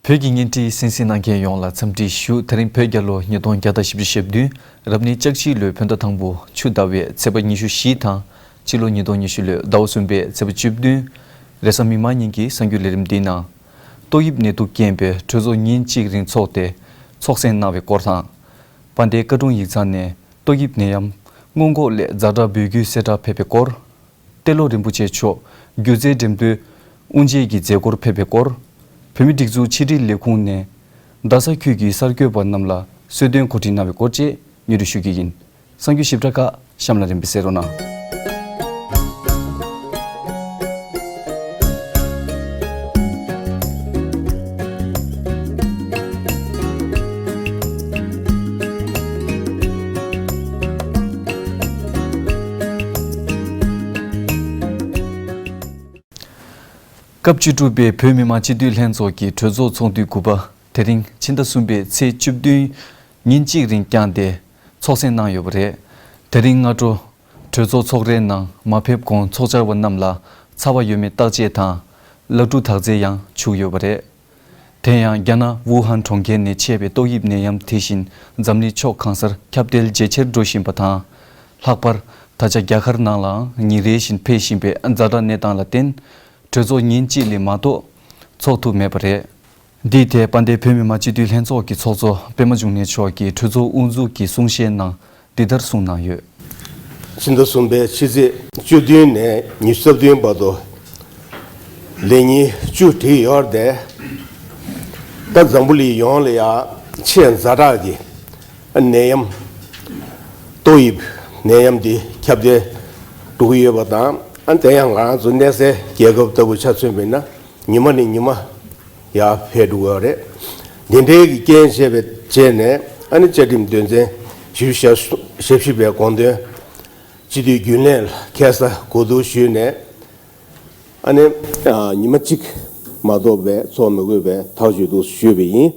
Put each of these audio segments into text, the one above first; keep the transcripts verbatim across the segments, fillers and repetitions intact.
བོད་ཀྱི་བརྙན་འཕྲིན་གསན་གཟིགས་གནང་མཁན་ཡོངས་ལ་འཚམས་འདྲི་ཞུ། དེ་རིང་བོད་རྒྱལ་ལོ་ཉིས་སྟོང་བརྒྱ་དང་བཞི་བཅུ་ཞེ་བདུན། རབ་གནས་ལྕགས་བྱི་ལོའི་བོད་ཟླ་དང་པོ་ཆུ་ཟླ་བའི་ཚེས་པ་ཉི་ཤུ་བཞི་དང་། ཕྱི་ལོ་ཉིས་སྟོང་ཉི་ཤུ་ལོའི་ཟླ་བ་གསུམ་པའི་ཚེས་པ་བཅུ་བདུན། རེས་གཟའ་མིག་དམར་ཉིན་གྱི་གསར་འགྱུར་ལས་རིམ་འདིའི་ནང་། ཏོག་དབྱིབས་ནད་དུག་རྐྱེན་པས་གྲོས་ཚོགས་ཉིན་གཅིག་རིང་འཚོགས་ཏེ། ཚོགས་གསན་གནང་བའི་སྐོར་དང་། དཔལ་ལྡན་བཀའ་དྲུང་ཡིག་ཚང་ནས་ཏོག་དབྱིབས་ནད་ཡམས་སྔོན་འགོག་སླད་ཛ་དྲག་འབོད་སྐུལ་གསལ་བསྒྲགས་ཕེབས་པའི་སྐོར། ཏེ་ལོ་རིན་པོ་ཆེ་མཆོག་སྒྱུ་རྩལ་འགྲེམས་སྟོན་དབུ་འབྱེད་ཀྱི་མཛད་སྒོར་ཕེབས་པའི་སྐོར། བོད་མིའི་སྒྲིག་འཛུགས་ཕྱི་དྲིལ་ལས་ཁུངས་ནས་རྡ་ས་ཁུལ་གྱི་གསར་འགོད་པ་རྣམས་ལ་གསོལ་སྟོན་གོ་སྒྲིག་གནང་བའི་སྐོར་བཅས་སྙན་སྒྲོན་ཞུ་གི་ཡིན། གསར་འགྱུར་ཞིབ་ཕྲ་ཁག་གཤམ་ལ་རིམ་པས་གསན་རོགས་གནང་། སྐབས་བཅུ་དྲུག་པའི་བོད་མི་མང་སྤྱི་འཐུས་ལྷན་ཚོགས་ཀྱི་གྲོས་ཚོགས་ཚོགས་དུས་དགུ་པ་དེ་རིང་ཕྱི་ཟླ་གསུམ་པའི་ཚེས་བཅུ་བདུན་ཉིན་གཅིག་རིང་བསྐྱངས་ཏེ་ཚོགས་གསན་གནང་ཡོད་པ་རེད། དེ་རིང་སྔ་དྲོ་གྲོས་ཚོགས་ཚོགས་རའི་ནང་མ་ཕེབས་གོང་ཚོགས་བཅར་བ་རྣམས་ལ་ཚ་བ་ཡོད་མེད་བརྟག་དཔྱད་དང་། སླར་འཁྲུ་དག་རྫས་ཡང་བྱུགས་ཡོད་པ་རེད། དེ་ཡང་རྒྱ་ནག་ཝུ་ཧན་གྲོང་ཁྱེར་ནས་མཆེད་པའི་ཏོག་དབྱིབས་ནད་ཡམས་དེ་བཞིན་འཛམ་གླིང་ཕྱོགས་གང་སར་ཁྱབ་གདལ་ཇེ་ཆེར་འགྲོ་བཞིན་པ་དང་། ལྷག་པར་ད་ཆ་རྒྱ་གར་ནང་ལའང་ཉིན་རེ་བཞིན་འཕེལ་བཞིན་པའི་ཛ་དྲག་གནས་སྟངས་ལ་བརྟེན། གྲོས་ཚོགས་ཉིན་གཅིག་ལས་མ་གཏོགས་ཚོགས་ཐུབ་མེད་པ་རེད། འདིའི་ཐད་དཔལ་ལྡན་བོད་མི་མང་སྤྱི་འཐུས་ལྷན་ཚོགས་ཀྱི་ཚོགས་གཙོ་པད་མ་འབྱུང་གནས་མཆོག་གིས་གྲོས་ཚོགས་དབུ་འཛུགས་ཀྱི་གསུང་བཤད་ནང་འདི་ལྟར་གསུངས་གནང་ཡོད། ཕྱི་ཟླ་གསུམ་པའི་ཕྱི་ཚེས་བཅུ་བདུན་ནས་ཉི་ཤུ་རྩ་བདུན་བར་དུ་ལས་ཉིན་བཅུ་བསྒྲིགས་ཡོད་རེད། ད་འཛམ་བུ་གླིང་ཡོངས་ལ་ཡ་ཆེས་ཛ་དྲག་གི་ནད་ཡམས་ཏོག་དབྱིབས་ནད་ཡམས་འདི་ཁྱབ་གདལ་འགྲོ་གི་ཡོད་པ་དང་། ཨ་དེ་ཡང་ང་རང་ཚོ་གནས་སའི་རྒྱལ་ཁབ་ལྟ་བུ་ཆ་མཚོན་པ་ཡིན་ན་ཉི་མ་ནས་ཉི་མ་ཡར་འཕེལ་འགྲོ་གི་ཡོད་རེད། འདི་འདྲའི་གི་རྐྱེན་བྱས་པའི་རྗེས་ནས་ཨ་ནི་བཅའ་ཁྲིམས་དོན་ཚན་བཞི་བཅུ་ཞེ་བཞི་པའི་དགོངས་དོན་སྤྱི་འཐུས་རྒྱུན་ལས་ལ་ཁ་ས་གོ་བསྡུར་ཞུས་ནས་ཨ་ནི་ཉི་མ་གཅིག་མ་གཏོགས་པའི་ཚོགས་མི་དགོས་པའི་ཐག་གཅོད་འདུག་ཞུས་པ་ཡིན།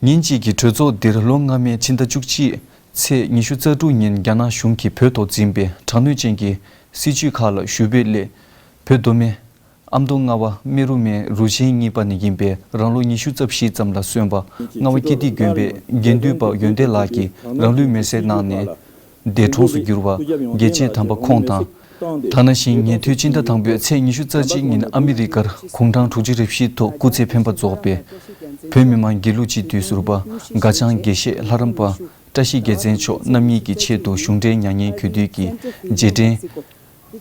ཉིན་གཅིག་གི་གྲོས་ཚོགས་འདིར་ལོ་སྔ་མའི་ཕྱི་ཟླ་བཅུ་གཅིག་ཚེས་ཉི་ཤུ་རྩ་དྲུག་ཉིན་རྒྱ་ནག་གཞུང་གིས་བོད་ཐོག་འཛིན་པའི་དྲག་གནོན་ཅན་གྱི་སྲིད་བྱུས་ཁག་ལ་ཞུ་འབོད་སླད། བོད་མདོ་སྨད་ཨ་མདོ་རྔ་བ་རྨེ་རུ་སྨད་རུ་ཆེན་གཉིས་པ་ནས་ཡིན་པའི་རང་ལོ་ཉི་ཤུ་རྩ་བཞི་ཙམ་ལ་སོན་པ་རྔ་བ་ཀིརྟི་དགོན་པའི་དགེ་འདུན་པ་ཡོན་ཏན་ལགས་ཀྱིས་རང་ལུས་མེར་སྲེག་གནང་ནས། འདས་གྲོངས་སུ་གྱུར་བ་རྒྱལ་གཅེས་དམ་པ་ཁོང་དང་། ད་ནང་བཞིན་ཉེ་དུས་སྤྱི་ཟླ་དང་པོའི་ཚེས་ཉི་ཤུ་རྩ་གཅིག་ཉིན་ཨ་མི་རི་ཀར་གུང་གྲངས་དྲུག་ཅུ་རེ་བཞི་ཐོག་སྐུ་ཚེ་འཕེན་པ་རྫོགས་པའི་བོད་མི་མང་སྒེར་ལུགས་སྤྱི་འཐུས་ཟུར་པ་སྒ་བྱང་དགེ་བཤེས་ལྷ་རམས་པ་བཀྲ་ཤིས་རྒྱལ་མཚན་མཆོག་རྣམ་གཉིས་ཀྱི་ཆེད་དུ་གཞུང་འབྲེལ་མྱ་ངན་གུས་འདུད་ཀྱི་རྗེས་དྲན་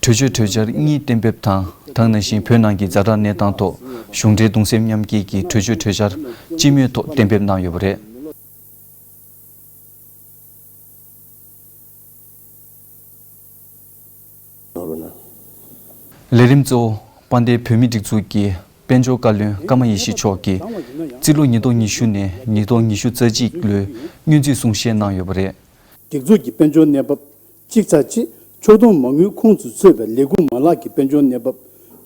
གྲོས་ཆོད་གྲོས་འཆར་གཉིས་གཏན་འབེབས་དང་། ད་ནང་བཞིན་བོད་ནང་གི་ཛ་དྲག་གནས་སྟངས་ཐོག་གཞུང་འབྲེལ་གདུང་སེམས་མཉམ་སྐྱེད་ཀྱི་གྲོས་ཆོད་གྲོས་འཆར་སྤྱི་མོས་ཐོག་གཏན་འབེབས་གནང་ཡོད་པ་རེད། ལས་རིམ་གཙོ་བོ་དཔལ་ལྡན་བོད་མིའི་སྒྲིག་འཛུགས་ཀྱི་དཔལ་འབྱོར་བཀའ་བློན་ཀརྨ་ཡེ་ཤེས་མཆོག་གིས་རྩིས་ལོ་ཉིས་སྟོང་ཉི་ཤུ་ནས་ཉིས་སྟོང་ཉི་ཤུ་རྩ་གཅིག་ལོའི་སྔོན་རྩིས་གསུང་བཤད་གནང་ཡོད་པ་རེད། སྒྲིག་འཛུགས་ཀྱི་དཔལ་འབྱོར་གནས་བབ། གཅིག་ཚེག་གཅིག་ཕྱོགས་བསྡོམས་མ་དངུལ་ཁོངས་སུ་ཚུད་པའི་ལས་ཁུངས་མ་ལག་གི་དཔལ་འབྱོར་གནས་བབ།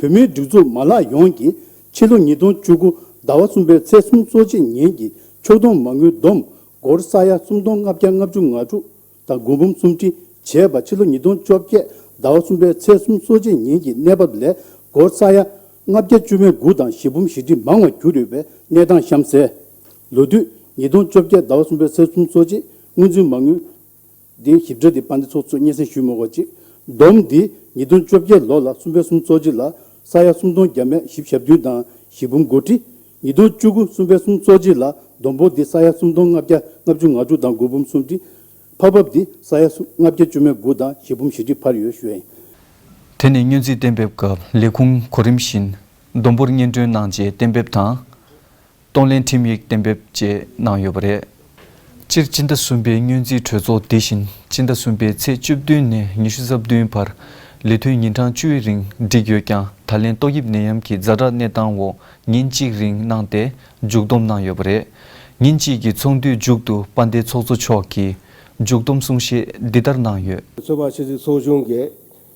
བོད་མིའི་སྒྲིག་འཛུགས་མ་ལག་ཡོངས་ཀྱི་ཕྱི་ལོ་ཉིས་སྟོང་བཅུ་དགུ་ཟླ་བ་གསུམ་པའི་ཚེས་གསུམ་གཙོ་གཅིག་ཉིན་གྱི་ཕྱོགས་བསྡོམས་མ་དངུལ་བསྡོམས་སྒོར་ས་ཡ་སུམ་སྟོང་ལྔ་བརྒྱ་ལྔ་བཅུ་ང་དྲུག་དང་དགུ་འབུམ་སུམ་ཁྲི་བྱས་པ། ཕྱི་ལོ་ཉིས་སྟོང་བཅོ་བརྒྱད་ཟླ་བ་གསུམ་པའི་ཚེས་གསུམ་གཙོ་གཅིག་ཉིན་གྱི་གནས་བབ་ལས་སྒོར་ས་ཡ་ལྔ་བརྒྱ་བཅུ་མེད་དགུ་དང་བཞི་འབུམ་བཞི་ཁྲི་མང་བ་གྱུར་ཡོད་པའི་གནས་སྟངས་གཤམ་གསལ། ལོ་དུས་ཉིས་སྟོང་བཅོ་བརྒྱད་ཟླ་བ་གསུམ་པའི་ཚེས་གསུམ་གཙོ་གཅིག་སྔོན་རྩིས་མ་དངུལ། འདི་ཞིབ་ཕྲ་འདི་དཔལ་ལྡན་ཚོགས་གཙོས་སྙན་སེང་ཞུས་མ་དགོས་ཅིག་བསྡོམས་འདི་ཉིས་སྟོང་བཅོ་བརྒྱད་ལོ་ལ་གསུམ་པའི་གསུམ་གཙོ་གཅིག་ལ་ས་ཡ་སུམ་སྟོང་བརྒྱ་མེད་བཞི་བཅུ་ཞེ་བདུན་དང་བཞི་འབུམ་དགུ་ཁྲི། ཉིས་སྟོང་བཅུ་དགུ་གསུམ་པའི་གསུམ་གཙོ་གཅིག་ལ་བསྡོམས་འབོར་འདི་ས་ཡ་སུམ་སྟོང་ལྔ་བརྒྱ་ལྔ་བཅུ་ང་དྲུག་དང་དགུ་འབུམ་སུམ་ཁྲི། འཕར་བབ་འདི་ས་ཡ་ལྔ་བརྒྱ་བཅུ་མེད་དགུ་དང་བཞི་འབུམ་བཞི་ཁྲི་འཕར་ཡོད་ཞུ་ཡ་ཡིན། དེ་ནས་སྔོན་རྩིས་གཏན་འབེབས་སྐབས་ལས་ཁུངས་གོ་རིམ་བཞིན་བསྡོམས་འབོར་སྙན་སྒྲོན་གནང་རྗེས་གཏན་འབེབས་དང་། གཏོང་ལེན་ཁྲིམས་ཡིག་གཏན་འབེབས་བཅས་གནང་ཡོད་པ་རེད། སྤྱིར་སྤྱི་ཟླ་གསུམ་པའི་སྔོན་རྩིས་གྲོས་ཚོགས་དེ་བཞིན་སྤྱི་ཟླ་གསུམ་པའི་ཚེས་བཅུ་བདུན་ནས་ཉི་ཤུ་རྩ་བདུན་བར་ལས་དོན་ཉིན་གྲངས་བཅུའི་རིང་བསྒྲིགས་ཡོད་ཀྱང་། ད་ལན་ཏོག་དབྱིབས་ནད་ཡམས་ཀྱི་ཛ་དྲག་གནས་སྟངས་འོག་ཉིན་གཅིག་རིང་གནང་སྟེ་མཇུག་བསྡོམས་གནང་ཡོད་པ་རེད། ཉིན་གཅིག་གི་ཚོགས་འདུའི་མཇུག་ཏུ་དཔལ་ལྡན་ཚོགས་གཙོ་མཆོག་གིས་མཇུག་བསྡོམས་གསུང་བཤད་འདི་ལྟར་གནང་ཡོད། ཚོད་དཔག་ཆུ་ཚོད་ཚོགས་ཆུང་གིས་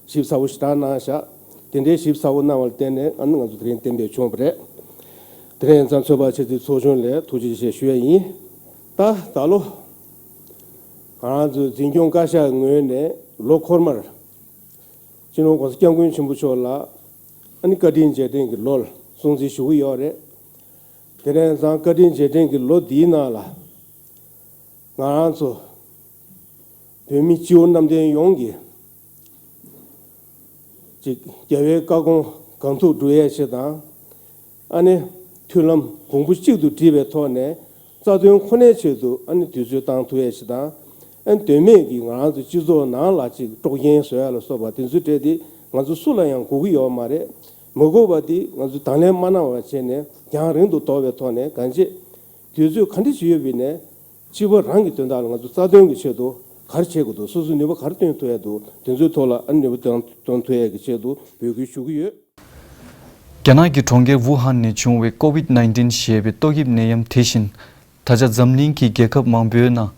ཞིབ་ཚགས་པོ་ཞེ་དྲག་གནང་ཤག་དེ་འདྲའི་ཞིབ་ཚགས་པོ་གནང་བ་ལ་བརྟེན་ནས་ཨ་ནི་ང་ཚོ་དེ་རིང་གཏན་འབེབས་བྱུང་བ་རེད། དེ་རིང་ཡང་ཚང་ཚོད་དཔག་ཆུ་ཚོད་ཚོགས་ཆུང་ལ་ཐུགས་རྗེ་ཆེ་ཞུ་ཡ་ཡིན། ད་ད་ལོ་ང་རང་ཚོའི་འཛིན་སྐྱོང་བཀའ་ཤག་ངོས་ནས་ལོ་འཁོར་མར་སྤྱི་ནོར་༸གོང་ས་༸སྐྱབས་མགོན་ཆེན་པོ་མཆོག་ལ་ཨ་ནི་བཀའ་དྲིན་རྗེས་དྲན་གྱི་ལོ་ལ་སྲུང་བརྩི་ཞུ་གི་ཡོད་རེད། དེ་ནས་ཡང་བཀའ་དྲིན་རྗེས་དྲན་གྱི་ལོ་འདིའི་ནང་ལ། ང་རང་ཚོ་བོད་མི་སྤྱི་བོ་གནམ་བསྟན་ཡོངས་ཀྱི་ཅིག་རྒྱལ་བའི་བཀའ་དགོངས་གང་ཐུབ་སྒྲུབ་ཡས་ཆེད་དང་། ཨ་ནི་མཐུན་ལམ་གོང་བུ་གཅིག་ཏུ་བསྒྲིལ་བའི་ཐོག་ནས་རྩ་དོན་ཁོ་ནའི་ཆེད་དུ་ཨ་ནི་དུས་ཚོད་བཏང་ཐུབ་ཡས་ཆེད་དང་། ཨ་ནི་དོན་མེད་ཀྱི་ང་རང་ཚོ་སྤྱི་ཚོགས་ནང་ལ་ཅིག་དཀྲོག་རྐྱེན་བཟོ་ཡ་ལ་སོགས་པ་དེ་ཚོའི་གྲས་དེ་ང་ཚོ་སུ་ལ་ཡང་དགོས་ཀྱི་ཡོད་མ་རེད། མི་དགོས་པ་དེ་ང་ཚོས་དང་ལེན་མ་གནང་བ་བྱས་ནས་རྒྱང་རིང་དུ་དོར་བའི་ཐོག་ནས་གང་བྱེད། དུས་ཚོད་ག་འདྲ་ཞིག་ཡོད་པ་ཡིན་ནའི་སྤྱི་པ་རང་གི་དོན་དག་ལ་ང་ཚོ་རྩ་དོན་གྱི་ཆེད་དུ་ག་རེ་བྱེད་དགོས་འདུག་སོ་སོའི་ནུས་པ་ག་རེ་བཏོན་ཐུབ་ཡ་འདུག་དེ་ཚོའི་ཐོག་ལ་ཨ་ནུས་པ་བཏོན་བཏོན་ཐུབ་ཡ་གི་ཆེད་དུ་འབོད་སྐུལ་ཞུ་གི་ཡོད། རྒྱ་ནག་གི་གྲོང་ཁྱེར་ཝུ་ཧན་ནས་བྱུང་བའི་ཀོ་ཝིད་ནའིན་ཊིན་ཞེས་པའི་ཏོག་དབྱིབས་ནད་ཡམས་དེ་བཞིན་ད་ཆ་འཛམ་གླིང་གི་རྒྱལ་ཁབ་མང་པོའི་ནང་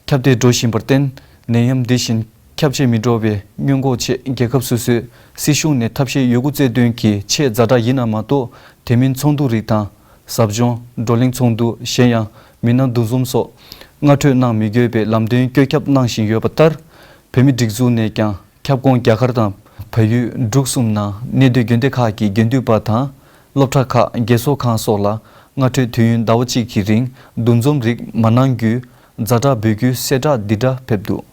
ཁྱབ་གདལ་འགྲོ་བཞིན་པར་བརྟེན། ནད་ཡམས་འདི་བཞིན་ཁྱབ་ཆེ་མི་འགྲོ་བའི་སྔོན་འགོག་ཆེད་རྒྱལ་ཁབ་སོ་སོས་སྲིད་གཞུང་ནས་ཐབས་ཤེས་ཡོད་རྒུ་བརྩེ་འདོན་གྱིས་ཆེས་ཛ་དྲག་ཡིན་ན་མ་གཏོགས། དེ་མིན་ཚོང་འདུ་རིགས་དང་། ཟབ་སྦྱོང་། བགྲོ་གླེང་ཚོགས་འདུ། གཞན་ཡང་མི་སྣ་འདུ་འཛོམས་སོགས་སྔ་འཕྲོས་གནང་མི་དགོས་པའི་ལམ་སྟོན་བཀོད་ཁྱབ་གནང་བཞིན་ཡོད་པ་ལྟར། བོད་མིའི་སྒྲིག་འཛུགས་ནས་ཀྱང་ཁྱབ་ཁོངས་རྒྱ་གར་དང་བལ་ཡུལ་འབྲུག་གསུམ་ནང་གནས་སྡོད་དགོན་སྡེ་ཁག་གི་དགེ་འདུན་པ་དང་། སློབ་གྲྭ་ཁག་རྒས་གསོ་ཁང་སོགས་ལ་སྔ་འཕྲོས་དུས་ཡུན་ཟླ་བ་གཅིག་གི་རིང་འདུ་འཛོམས་རིགས་མ་གནང་རྒྱུའི་ཛ་དྲག་འབོད་སྐུལ་གསལ་བསྒྲགས་འདི་འདྲ་ཕེབས་འདུག་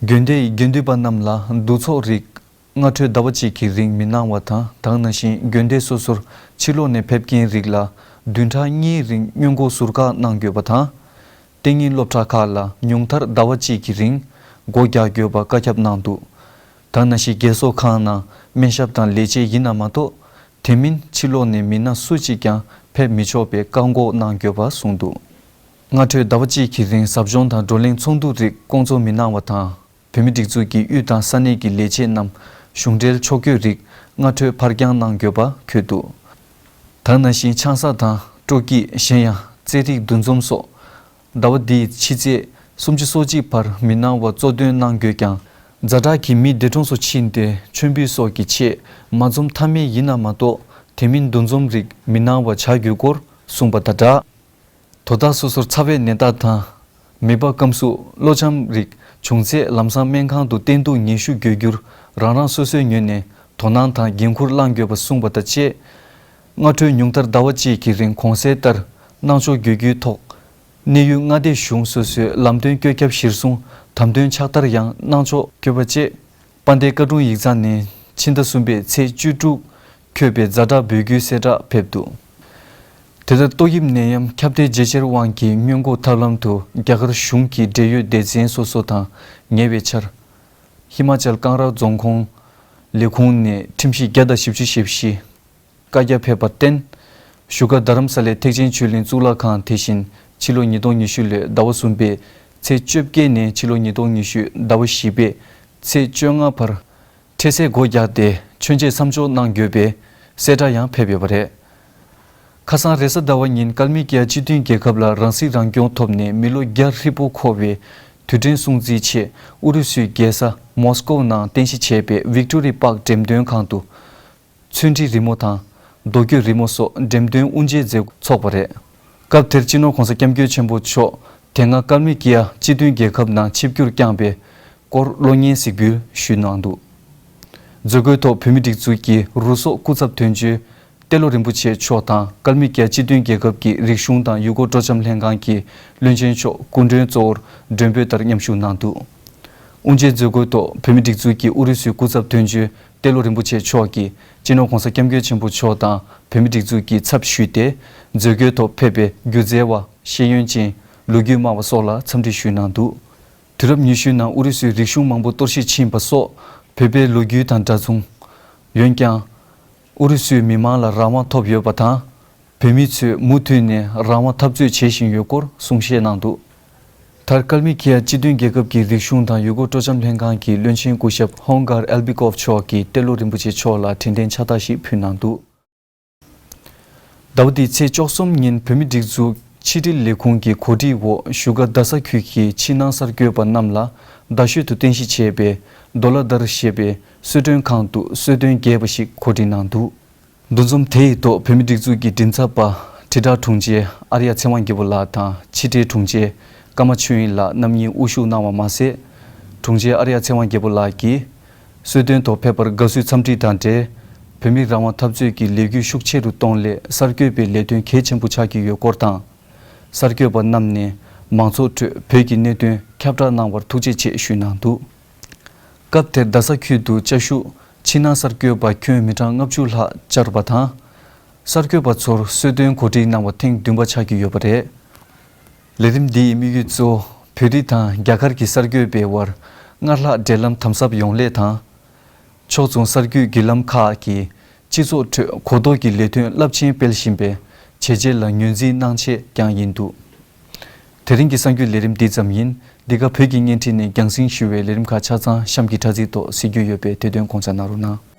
དགོན་སྡེའི་དགེ་འདུན་པ་རྣམས་ལ་འདུ་ཚོགས་རིགས་སྔ་འཕྲོས་ཟླ་བ་གཅིག་གི་རིང་མི་གནང་བ་དང་། དེ་ནང་བཞིན་དགོན་སྡེ་སོ་སོར་ཕྱི་ལོགས་ནས་ཕེབས་མཁན་རིགས་ལ་བདུན་ཕྲག་གཉིས་རིང་སྔོན་འགོག་ཟུར་བཀག་གནང་དགོས་པ་དང་། གཏན་ཉིན་སློབ་གྲྭ་ཁག་ལ་ཉུང་མཐར་ཟླ་བ་གཅིག་གི་རིང་སྒོ་རྒྱག་དགོས་པ་བཀའ་ཁྱབ་གནང་འདུག་དེ་ནང་བཞིན་རྒས་གསོ་ཁང་ནང་སྨན་ཞབས་དང་ལས་བྱེད་ཡིན་ན་མ་གཏོགས། དེ་མིན་ཕྱི་ལོགས་ནས་མི་སྣ་སུ་གཅིག་ཀྱང་ཕེབས་མི་ཆོག་པའི་བཀག་འགོག་གནང་དགོས་པ་གསུངས་འདུག་སྔ་འཕྲོས་ཟླ་བ་གཅིག་གི་རིང་ཟབ་སྦྱོང་དང་བགྲོ་གླེང་ཚོགས་འདུ་རིགས་སྐོང་ཚོགས་མི་གནང་བ་དང་། བོད་མིའི་སྒྲིག་འཛུགས་ཀྱི་དབུས་དང་ས་གནས་ཀྱི་ལས་བྱེད་རྣམས་གཞུང་འབྲེལ་ཕྱོགས་བསྐྱོད་རིགས་སྔ་འཕྲོས་ཕར་འགྱངས་གནང་དགོས་པ་འཁོད་འདུག་དེ་ནང་བཞིན་ཆང་ས་དང་སྤྲོ་སྐྱིད། གཞན་ཡང་རྩེད་རིགས་འདུ་འཛོམས་སོགས་ཟླ་བ་འདིའི་ཕྱི་ཚེས་སུམ་ཅུ་སོ་གཅིག་བར་མི་གནང་བ་གཙོ་འདོན་གནང་དགོས་ཀྱང་། ཛ་དྲག་གིས་མི་འདས་གྲོངས་སུ་ཕྱིན་ཏེ་མཆོད་འབུལ་སོགས་ཀྱི་ཆེད་མ་འཛོམས་ཐབས་མེད་ཡིན་ན་མ་གཏོགས། དེ་མིན་འདུ་འཛོམས་རིགས་མི་གནང་བ་བྱ་རྒྱུའི་སྐོར་གསུངས་པ་དང་སྦྲགས། དོ་བདག་སོ་སོར་ཚ་བའི་ནད་རྟགས་དང་། མིད་པ་སྐམ་གཟུགས། གློ་འཆམ་རིགས་བྱུང་ཚེ་ལམ་སང་སྨན་ཁང་དུ་བསྟེན་གཏུག་ངེས་ཤུགས་དགོས་རྒྱུར་རང་རང་སོ་སོའི་ངོས་ནས་དོ་སྣང་དང་འགན་འཁུར་བླང་དགོས་པ་གསུངས་པ་དང་བཅས། སྔ་འཕྲོས་ཉུང་མཐར་ཟླ་བ་གཅིག་གི་རིང་གོང་གསལ་ལྟར་གནང་ཕྱོགས་དགོས་རྒྱུའི་ཐོག་གནས་ཡུལ་མངའ་སྡེ་གཞུང་སོ་སོའི་ལམ་སྟོན་བཀོད་ཁྱབ་གཞིར་བཟུང་དམ་དོན་ཕྱག་བསྟར་ཡང་གནང་ཕྱོགས་དགོས་པ་བཅས། དཔལ་ལྡན་བཀའ་དྲུང་ཡིག་ཚང་ནས་ཕྱི་ཟླ་གསུམ་པའི་ཚེས་བཅུ་དྲུག་འཁོད་པའི་ཛ་དྲག་འབོད་སྐུལ་གསལ་བསྒྲགས་ཕེབས་འདུག་དེ་ལྟར་ཏོག་དབྱིབས་ནད་ཡམས་ཁྱབ་གདལ་ཇེ་ཆེར་དབང་གིས་སྔོན་འགོག་ཐབས་ལམ་དུ་རྒྱ་གར་གཞུང་གི་འབྲེལ་ཡོད་སྡེ་ཚན་སོ་སོ་དང་ཉེ་བའི་ཆར། ཧི་མ་ཅལ་ཀང་ར་རྫོང་ཁོངས་ལས་ཁུངས་ནས་ཁྲིམས་གཞི་བརྒྱ་དང་བཞི་བཅུ་ཞེ་བཞི་བཀའ་རྒྱ་ཕེབས་པར་བརྟེན། བཞུགས་སྒར་རྡ་རམ་ས་ལའི་ཐེག་ཆེན་ཆོས་གླིང་གཙུག་ལག་ཁང་དེ་བཞིན་ཕྱི་ལོ་ཉིས་སྟོང་ཉི་ཤུ་ལོའི་ཟླ་བ་གསུམ་པའི་ཚེས་བཅོ་བརྒྱད་ནས་ཕྱི་ལོ་ཉིས་སྟོང་ཉི་ཤུ་ཟླ་བ་བཞི་པའི་ཚེས་བཅོ་ལྔ་བར་འཕྲལ་སེལ་སྒོ་བརྒྱབ་སྟེ་མཆོད་མཇལ་མཚམས་འཇོག་གནང་དགོས་པའི་གསལ་བསྒྲགས་ཡང་ཕེབས་ཡོད་པ་རེད། ཁ་སང་རེས་གཟའ་ཟླ་བ་ཉིན་ཀལ་མི་ཀི་ཡ་སྤྱི་མཐུན་རྒྱལ་ཁབ་ལ་རང་སྲིད་རང་སྐྱོང་ཐོབ་ནས་མི་ལོ་བརྒྱ་ཧྲིལ་པོ་འཁོར་བའི་དུས་དྲན་སྲུང་བརྩིའི་ཆེད་ཨུ་རུ་སུའི་རྒྱལ་ས་མོ་སི་ཀོ་ནང་རྟེན་གཞི་བྱས་པའི་ཝིག་ཏོ་རི་པཱག་འགྲེམས་སྟོན་ཁང་དུ། ཚོན་ཁྲིད་རི་མོ་དང་། རྡོ་བརྒྱུད་རི་མོ་སོགས་འགྲེམས་སྟོན་དབུ་འབྱེད་མཛད་སྒོ་འཚོགས་པ་རེད། སྐབས་དེར་སྤྱི་ནོར་༧གོང་ས་༧སྐྱབས་མགོན་ཆེན་པོ་མཆོག་དེ་སྔ་ཀལ་མི་ཀི་ཡ་སྤྱི་མཐུན་རྒྱལ་ཁབ་ནང་ཆིབས་བསྒྱུར་བསྐྱངས་པའི་སྐོར་གློག་བརྙན་གཟིགས་འབུལ་ཞུས་གནང་འདུག་མཛད་སྒོའི་ཐོག་བོད་མིའི་སྒྲིག་འཛུགས་ཀྱི་རུ་ཚོགས་སྐུ་ཚབ་དོན་གཅོད་ཏེ་ལོ་རིན་པོ་ཆེ་མཆོག་དང་ཀལ་མི་ཀི་ཡ་སྤྱི་མཐུན་རྒྱལ་ཁབ་ཀྱི་རིག་གཞུང་དང་ཡུལ་སྐོར་སྤྲོ་འཆམ་ལྷན་ཁང་གི་བློན་ཆེན་མཆོག་སྐུ་མགྲོན་གཙོ་བོར་མགྲོན་འབོད་ལྟར་མཉམ་ཞུགས་གནང་འདུག་དབུ་འབྱེད་མཛད་སྒོའི་ཐོག་བོད་མིའི་སྒྲིག་འཛུགས་ཀྱི་ཨུ་རུ་སུའི་སྐུ་ཚབ་དོན་གཅོད་ཏེ་ལོ་རིན་པོ་ཆེ་མཆོག་གིས་སྤྱི་ནོར་༧གོང་ས་༧སྐྱབས་མགོན་ཆེན་པོ་མཆོག་དང་བོད་མིའི་སྒྲིག་འཛུགས་ཀྱི་ཚབ་ཞུས་ཏེ། མཛད་སྒོའི་ཐོག་ཕེབས་པའི་སྒྱུ་རྩལ་བ། ཤེས་ཡོན་ཅན། ལོ་རྒྱུས་སྨྲ་བ་སོགས་ལ་འཚམས་འདྲི་ཞུས་གནང་འདུག་དུས་རབས་ཉི་ཤུའི་ནང་ཨུ་རུ་སུའི་རིག་གཞུང་མང་པོ་གཏོར་བཤིག་ཕྱིན་པ་སོགས་བོད་པའི་ལོ་རྒྱུས་དང་འདྲ་མཚུངས། འོན་ཀྱང་། ཨུ་རུ་སུའི་མི་མང་ལ་རང་དབང་ཐོབ་ཡོད་པ་དང་། བོད་མི་ཚོས་མུ་མཐུད་ནས་རང་དབང་འཐབ་རྩོད་བྱེད་བཞིན་ཡོད་སྐོར་གསུང་བཤད་གནང་འདུག་མཐར་ཀལ་མི་ཀི་ཡ་སྤྱི་མཐུན་རྒྱལ་ཁབ་ཀྱི་རིག་གཞུང་དང་ཡུལ་སྐོར་སྤྲོ་འཆམ་ལྷན་ཁང་གི་བློན་ཆེན་སྐུ་ཞབས་ཧོང་གར་ཨེལ་བི་ཀོབ་མཆོག་གིས་ཏེ་ལོ་རིན་པོ་ཆེ་མཆོག་ལ་དྲན་རྟེན་ཕྱག་རྟགས་ཤིག་ཕུལ་གནང་འདུག་ཟླ་བ་འདིའི་ཚེས་བཅུ་གསུམ་ཉིན་བོད་མིའི་སྒྲིག་འཛུགས་ཕྱི་དྲིལ་ལས་ཁུངས་ཀྱི་གོ་སྒྲིག་འོག་བཞུགས་སྒར་རྡ་ས་ཁུལ་གྱི་ཕྱི་ནང་གསར་འགོད་པ་རྣམས་ལ་རྡ་ཤོད་དུ་རྟེན་གཞི་བྱས་པའི་རྡོ་ལ་དར་ཞེས་པའི་གསོལ་མགྲོན་ཁང་དུ་གསོལ་སྟོན་རྒྱས་པ་ཞིག་གོ་སྒྲིག་གནང་འདུག་འདུ་འཛོམས་དེ་ཡི་ཐོག་བོད་མིའི་སྒྲིག་འཛུགས་ཀྱི་མགྲིན་ཚབ་པ་དྲིལ་བསྒྲགས་དྲུང་ཆེ་ཨར་ཡ་ཚེ་དབང་རྒྱལ་པོ་ལགས་དང་ཕྱི་དྲིལ་དྲུང་ཆེ་ཀརྨ་ཆོས་དབྱིངས་ལགས་རྣམ་གཉིས་དབུ་བཞུགས་གནང་བ་མ་ཟད། དྲུང་ཆེ་ཨར་ཡ་ཚེ་དབང་རྒྱལ་པོ་ལགས་ཀྱིས་གསོལ་སྟོན་ཐོག་ཕེབས་པར་དགའ་བསུའི་འཚམས་འདྲི་དང་འབྲེལ། བོད་མིའི་རང་དབང་འཐབ་རྩོད་ཀྱི་ལས་འགུལ་ཤུགས་ཆེ་རུ་གཏོང་སླད་གསར་འགོད་པའི་ལས་དོན་གལ་ཆེན་པོ་ཆགས་ཀྱི་ཡོད་སྐོར་དང་། གསར་འགོད་པ་རྣམས་ནས་མང་ཚོགས་ཁྲོད་བོད་ཀྱི་གནད་དོན་ཁྱབ་བསྒྲགས་གནང་བར་ཐུགས་རྗེ་ཆེ་ཞུས་གནང་འདུག་སྐབས་དེར་རྡ་ས་ཁུལ་དུ་བཅའ་བཞུགས་ཕྱི་ནང་གསར་འགོད་པ་ཁྱོན་མི་གྲངས་ལྔ་བཅུ་ལྷག་བཅར་བ་དང་། གསར་འགོད་པ་ཚོར་གསོལ་སྟོན་གོ་སྒྲིག་གནང་བ་ཐེངས་བདུན་པ་ཆགས་ཀྱི་ཡོད་པ་རེད། ལས་རིམ་འདིའི་དམིགས་ཡུལ་གཙོ་བོ་བོད་རིགས་དང་རྒྱ་གར་གྱི་གསར་འགོད་པའི་དབར་སྔར་ལྷག་འབྲེལ་ལམ་དམ་ཟབ་ཡོང་སླད་དང་། ཕྱོགས་མཚུངས་གསར་འགོད་བརྒྱུད་ལམ་ཁག་གིས་སྤྱི་ཚོགས་ཁྲོད་གོ་རྟོགས་ཀྱི་ལས་དོན་རླབས་ཆེན་སྤེལ་བཞིན་པའི་བྱས་རྗེས་ལ་ངོས་འཛིན་གནང་ཆེད་ཀྱང་ཡིན་འདུག་དེ་རིང་གི་གསར་འགྱུར་ལས་རིམ་འདི་ཙམ་ཡིན། འདི་ག་བོད་ཀྱི་བརྙན་འཕྲིན་ནས་རྒྱང་སྲིང་ཞུ་བའི་ལས་རིམ་ཁག་ཆ་ཚང་གཤམ་གྱི་དྲ་ཚིགས་ཐོག་གཟིགས་རྒྱུ་ཡོད་པས་དེ་དོན་དགོངས་འཇགས་གནང་རོགས་གནང་།